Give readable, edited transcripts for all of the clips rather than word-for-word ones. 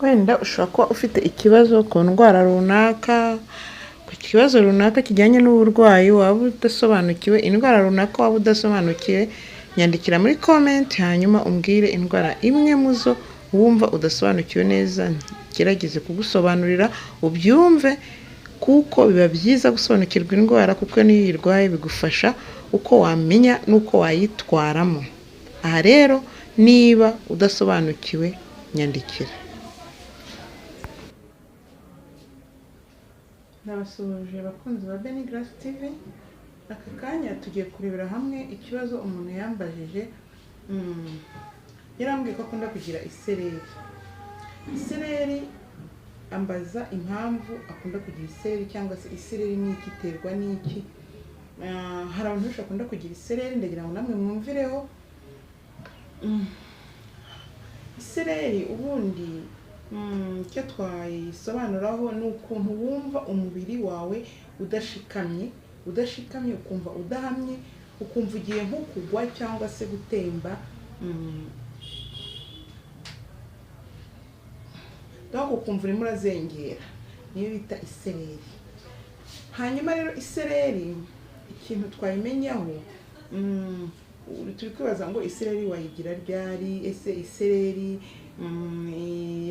Wenda ushobora kuba ufite ikibazo ku ndwara runaka, ku kibazo runaka kijyanye n'uburwayi waba udasobanukiwe, indwara runaka waba udasobanukiwe, nyandikira muri comment hanyuma umbwire indwara imwe mu zo wumva udasobanukiwe neza, ngerageze kugusobanurira ubyumve, kuko biba byiza gusobanukirwa indwara, kuko n'iyo uyirwaye bigufasha uko wamenya n'uko wayitwaramo. Aha rero niba udasobanukiwe nyandikira. Ndabasuhuje abakunzi ba Beni Grace TV, aka kanya tugiye kurebera hamwe ikibazo umuntu yambajije. Yarambwiye ko akunda kugira isereri. Isereri ambaza impamvu akunda kugira isereri, cyangwa se isereri ni iki, iterwa n'iki. Hari abantu benshi bakunda kugira isereri, ndagira ngo namwe mwumvireho. Isereri ubundi icyo twayisobanuraho ni ukuntu wumva umubiri wawe udashikamye, ukumva udahamye, ukumva ugiye nko kugwa cyangwa se gutemba, donc ukumva urimo urazengera, niyo bita isereri. Hanyuma rero isereri ikintu twayimenyaho, turi kwibaza ngo isereri wayigira ryari? Ese isereri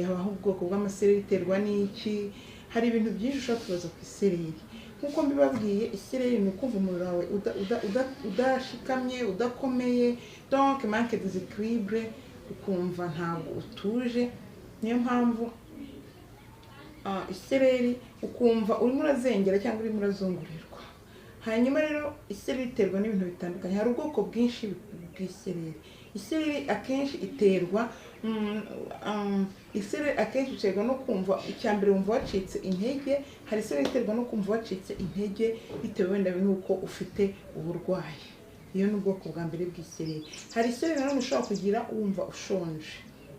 habaho ubwoko bw'amasereri, iterwa n'iki? Hari ibintu byinshi ushobora kwibaza ku isereri. Nk'uko mbibabwiye, isereri ni ukumva umubiri wawe udashikamye, udakomeye, donc manque déséquilibre, ukumva ntabwo utuje. Niyo mpamvu isereri ukumva urimo urazengera cyangwa urimo urazungurirwa. Hanyuma rero isereri iterwa n'ibintu bitandukanye, hari ubwoko bwinshi bw'isereri. Isereri akenshi iterwa isereri akenshi iterwa no kumva, icya mbere wumva wacitse intege. Hari isereri iterwa no kumva wacitse intege bitewe wenda n'uko ufite uburwayi, iyo ni ubwoko bwa mbere bw'isereri. Hari isereri nanone ushobora kugira wumva ushonje,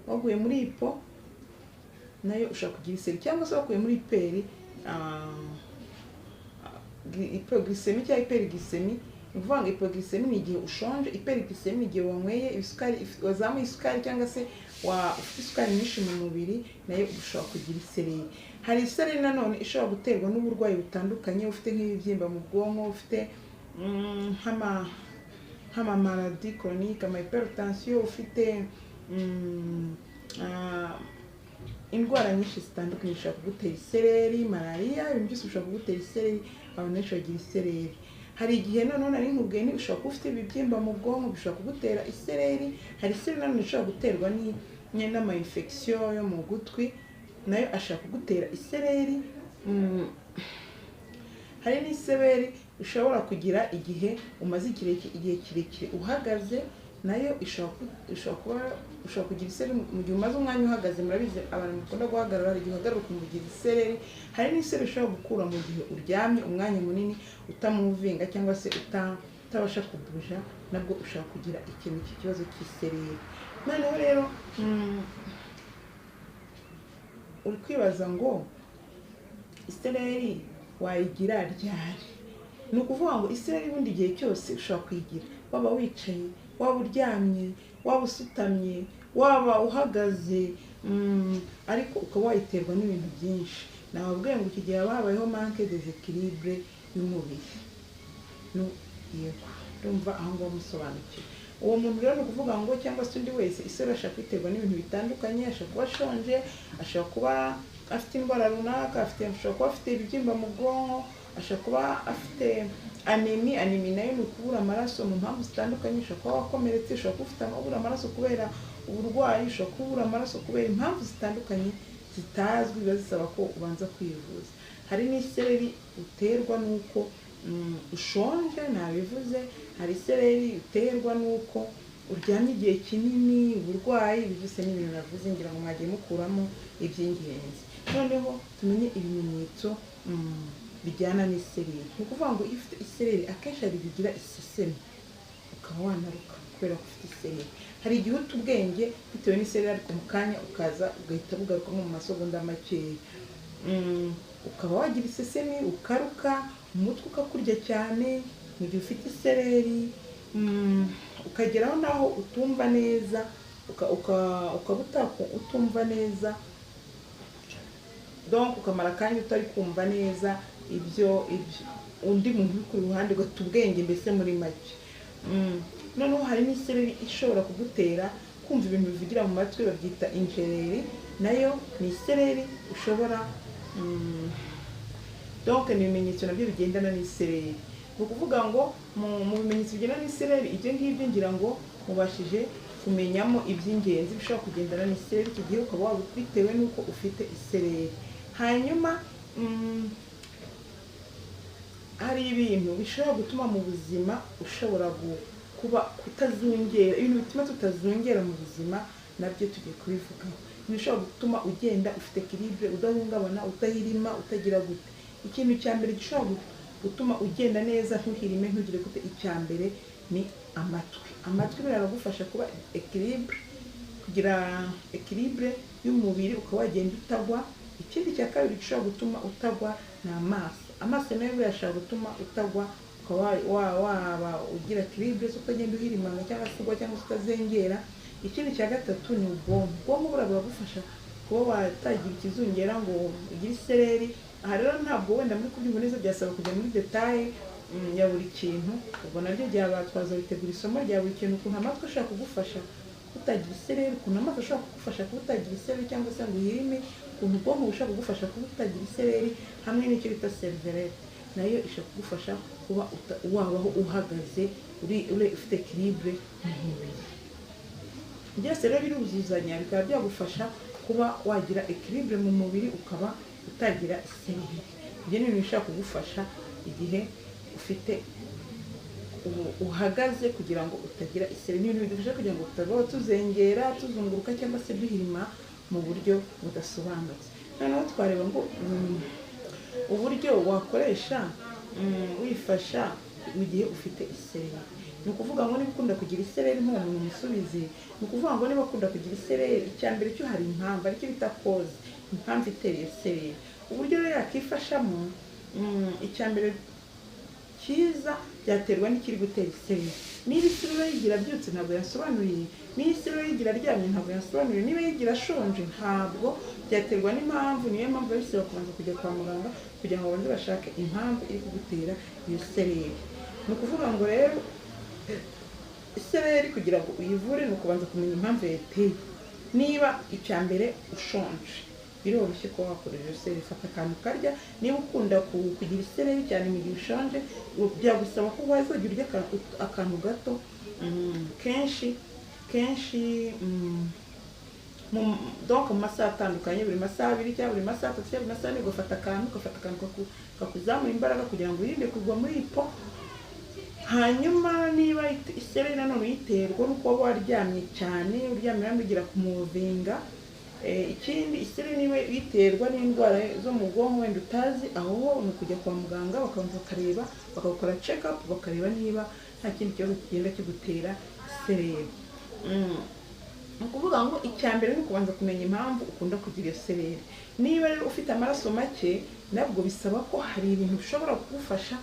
waguye muri ipo, nayo ushobora kugira isereri, cyangwa se waguye muri iperi, hypoglycémie cyangwa hyperglycémie. Ni ukuvuga ngo hypoglycémie ni igihe ushonje, hyperglycémie ni igihe wanyweye isukari, wazamuye isukari cyangwa se ufite isukari nyinshi mu mubiri, nayo ushobora kugira isereri. Hari isereri nanone ishobora guterwa n'uburwayi butandukanye, ufite nk'ibibyimba mu bwonko, ufite nk'ama maladie chronique, ama hypertension, ufite indwara nyinshi zitandukanye zishobora kugutera isereri, malariya, ibintu byose bishobora kugutera isereri. Abantu benshi bagira isereri. Hari igihe noneho nari nkubwiye ni ushobora kuba ufite ibibyimba mu bwonko bishobora kugutera isereri. Hari isereri nanone ishobora guterwa n'ama infection yo mu gutwi, nayo ashobora kugutera isereri. Hari n'isereri ushobora kugira igihe umaze igihe kirekire uhagaze, nayo ushobora kugira isereri mu gihe umaze umwanya uhagaze. Murabizi abantu bakunda guhagarara, hari igihe uhagarara ukumva ugira isereri. Hari n'isereri ushobora gukura mu gihe uryamye umwanya munini utamuvinga cyangwa se utabasha kubuja, nabwo ushobora kugira ikintu cy'ikibazo cy'isereri. Noneho rero uri kwibaza ngo isereri wayigira ryari? Ni ukuvuga ngo isereri ubundi igihe cyose ushobora kuyigira, waba wicaye, waba uryamye, waba usutamye, waba uhagaze, ariko ukaba wayiterwa n'ibintu byinshi. Nababwiye ngo iki gihe haba habayeho manque déséquilibre y'umubiri. Yego, ndumva aho ngaho musobanukiwe. Uwo muntu rero ni ukuvuga ngo cyangwa se undi wese, isereri ashobora kwiterwa n'ibintu bitandukanye, ashobora kuba ashonje, ashobora kuba afite indwara runaka, ashobora kuba afite ibibyimba mu bwonko, ashobora kuba afite anemi. Anemi nayo ni ukubura amaraso mu mpamvu zitandukanye, ushobora kuba wakomeretse, ushobora kuba ufite kubura amaraso kubera uburwayi, ushobora kubura amaraso kubera impamvu zitandukanye zitazwi, biba zisaba ko ubanza kwivuza. Hari n'isereri uterwa n'uko ushonje, nabivuze. Hari isereri uterwa n'uko uryamye igihe kinini, uburwayi, ibi byose ni ibintu navuze, ngira ngo mwagiye mukuramo iby'ingenzi. Noneho tumenye ibimenyetso bijyana n'isereri. Ni ukuvuga ngo iyo ufite isereri akenshi hari igihe ugira isesemi ukaba wanaruka kubera ko ufite isereri. Hari igihe uta ubwenge bitewe n'isereri, ariko mu kanya ukaza ugahita bugaruka nko mu masegonda makeya. Ukaba wagira isesemi, ukaruka, umutwe ukakurya cyane mu gihe ufite isereri, ukageraho naho utumva neza, ukaba utumva neza Donc ukamara akanya utari kumva neza ibyo undi muntu uri ku ruhande, ugata ubwenge mbese muri make. Noneho hari n'isereri ishobora kugutera kumva ibintu bivugira mu matwi, babyita injereri, nayo ni isereri ushobora donc ni ibimenyetso nabyo bigendana n'isereri. Ni ukuvuga ngo mu bimenyetso bigendana n'isereri, ibyo ngibyo ngira ngo mubashije kumenyamo iby'ingenzi bishobora kugendana n'isereri, icyo gihe ukaba waba bitewe n'uko ufite isereri. Hanyuma hari ibintu bishobora gutuma mu buzima ushobora kuba kutazungera, ibintu bituma tutazungera mu buzima nabyo tugiye kubivugaho. Ibintu bishobora gutuma ugenda ufite équilibre, udahungabana, utahirima, utagira gute. Ikintu cya mbere gishobora gutuma ugenda neza ntuhirime, ntugire gute, icya mbere ni amatwi. Amatwi biragufasha kuba équilibre, kugira équilibre y'umubiri, ukaba wagenda utagwa. Ikindi cya kabiri gishobora gutuma utagwa ni amaso. Amaso nayo birashobora gutuma utagwa, ukaba waba ugira équilibre, zo utagenda uhirimanga cyangwa se ugwa cyangwa se utazengera. Ikindi cya gatatu ni ubwonko. Ubwonko buriya buragufasha kuba watagira ikizungera ngo ugire isereri. Aha rero ntabwo wenda muri kubyumva neza, byasaba kujya muri détail ya buri kintu, ubwo nabyo byaba twazabitegura isomo rya buri kintu, ukuntu amatwi ashobora kugufasha kutagira isereri, ukuntu amaso ashobora kugufasha kuba utagira isereri cyangwa se ngo uhirime, ukuntu ubwonko bushobora kugufasha kuba utagira isereri, hamwe n'icyo bita cervelle nayo ishobora kugufasha kuba wabaho uhagaze, uri ufite équilibre mu mubiri. Byose rero biruzuzanya, bikaba byagufasha kuba wagira équilibre mu mubiri, ukaba utagira isereri. Ibyo ni ibintu bishobora kugufasha igihe ufite uhagaze kugira ngo utagira isereri. Ni ibintu bidufasha kugira ngo tutabaho tuzengera, tuzunguruka cyangwa se duhirima mu buryo budasobanutse. Noneho twareba ngo uburyo wakoresha wifasha mu gihe ufite isereri. Ni ukuvuga ngo niba ukunda kugira isereri, nk'uwo muntu umusubize, ni ukuvuga ngo niba ukunda kugira isereri, icya mbere cyo hari impamvu, aricyo bita cause, impamvu itera iyo sereri. Uburyo rero yakifashamo, icya mbere cyiza, byaterwa n'ikiri gutera isereri. Niba isereri yigira abyutse, ntabwo yasobanuriye. Niba isereri yigira aryamye, ntabwo yasobanuriye. Niba yigira ashonje, ntabwo, byaterwa n'impamvu. Niyo mpamvu biba bisaba kubanza kujya kwa muganga kugira ngo babanze bashake impamvu iri kugutera iyo sereri. Ni ukuvuga ngo rero isereri kugira ngo uyivure ni ukubanza kumenya impamvu yayiteye. Niba icya mbere ushonje, biroroshye kuba wakoresha iyo sereri, fata akantu ukarya. Niba ukunda kugira isereri cyane mu gihe ushonje, byagusaba ko wazajya urya akantu gato kenshi kenshi, donc mu masaha atandukanye, buri masaha 2 cyangwa buri masaha 3 cyangwa buri masaha 4, ugafata akantu kakuzamura imbaraga kugira ngo wirinde kugwa muri hypo. Hanyuma niba isereri nanone uyiterwa no kuba waryamye cyane, uryamye ugira kumuvinga. Ikindi, isereri niba biterwa n'indwara zo mu bwonko wenda utazi, aho ho ni ukujya kwa muganga bakabanza bakareba, bakagukora check up, bakareba niba nta kindi kibazo kigenda kigutera isereri. Ni ukuvuga ngo icya mbere ni ukubanza kumenya impamvu ukunda kugira iyo sereri. Niba rero ufite amaraso make, nabwo bisaba ko hari ibintu bishobora kugufasha.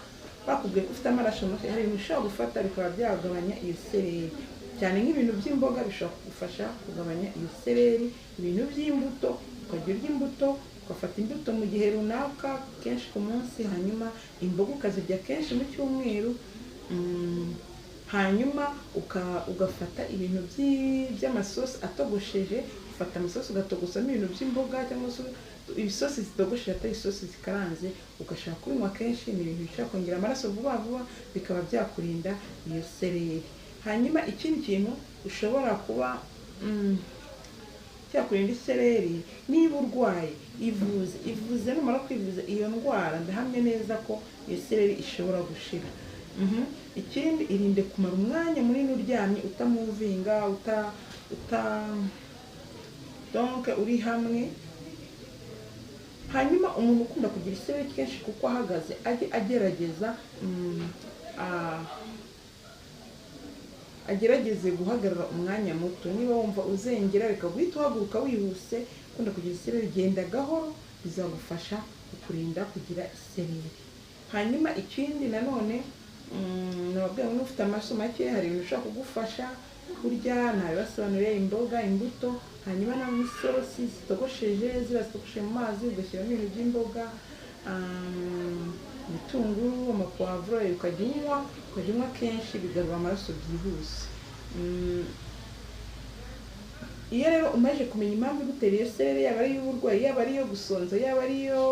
Bakubwiye ko ufite amaraso make, hari ibintu ushobora gufata bikaba byagabanya iyo sereri, cyane nk'ibintu by'imboga bishobora kugufasha kugabanya iyo sereri. Ibintu by'imbuto, ukajya urya imbuto, ugafata imbuto mu gihe runaka kenshi ku munsi, hanyuma imboga ukazirya kenshi mu cyumweru, hanyuma ugafata ibintu by'amasosi atogosheje. Ufata amasosi ugatogosamo ibintu by'imboga cyangwa se ibisosi zitogosheje atari isosi zikaranze, ugashaka kubinywa kenshi. Ni ibintu bishobora kongera amaraso vuba vuba, bikaba byakurinda iyo sereri. Hanyuma ikindi kintu ushobora kuba cyakurinda isereri, niba urwaye, ivuze. Ivuze, numara kwivuza iyo ndwara, ndahamya neza ko iyo sereri ishobora gushira. Ikindi, irinde kumara umwanya munini uryamye, utamuvinga, uta donc uri hamwe. Hanyuma umuntu ukunda kugira isereri kenshi kuko ahagaze, ajye agerageza agerageze guhagarara umwanya muto. Niba wumva uzengera, reka guhita uhaguruka wihuse. Ukunda kugira isereri, genda gahoro, bizagufasha kukurinda kugira isereri. Hanyuma ikindi nanone, nababwiye ngo niba ufite amaraso make, hari ibintu bishobora kugufasha kurya, nabibasobanuriye: imboga, imbuto. Hanyuma na isosi zitogosheje, ziba zitogosheje mu mazi, ugashyiramo ibintu by'imboga, ibitunguru, amapavuro, ukajya unywa kenshi, bigarura amaraso byihuse. Iyo rero umaze kumenya impamvu igutera iyo sereri, yaba ari iy'uburwayi, yaba ari iyo gusonza, yaba ari iyo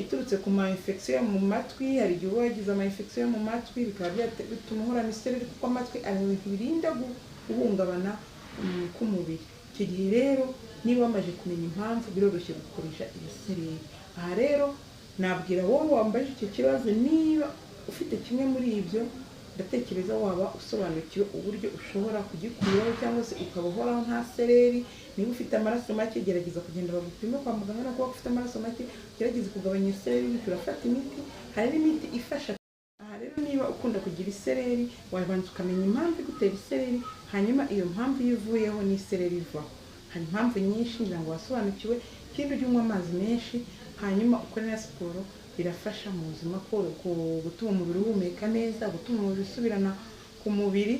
iturutse ku ma infection yo mu matwi, hari igihe uba wagize ama infection yo mu matwi, bikaba bituma uhorana isereri, kuko amatwi ari mu bintu birinda guhungabana k'umubiri. Icyo gihe rero niba wamaze kumenya impamvu, biroroshye gukoresha iyo sereri. Aha rero nabwira wowe wambaje icyo kibazo, niba ufite kimwe muri ibyo, ndatekereza waba usobanukiwe uburyo ushobora kugikuraho cyangwa se ukaba uhoraho nta sereri. Niba ufite amaraso make, gerageza kugenda bagupime kwa muganga, no kuba ufite amaraso make, ugerageze kugabanya isereri, bityo urafata imiti. Hari n'imiti ifasha. Aha rero niba ukunda kugira isereri, wabanza ukamenya impamvu igutera isereri, hanyuma iyo mpamvu iyo ivuyeho n'isereri ivaho. Hari impamvu nyinshi, ngira ngo wasobanukiwe. Ikindi, ujye unywa amazi menshi, hanyuma ukore na siporo, birafasha mu buzima gutuma umubiri uhumeka neza, gutuma umubiri usubirana ku mubiri,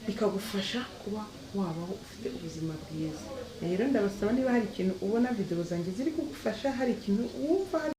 bikagufasha kuba wabaho ufite ubuzima bwiza. Rero ndabasaba, niba hari ikintu ubona videwo zanjye ziri kugufasha, hari ikintu wumva hari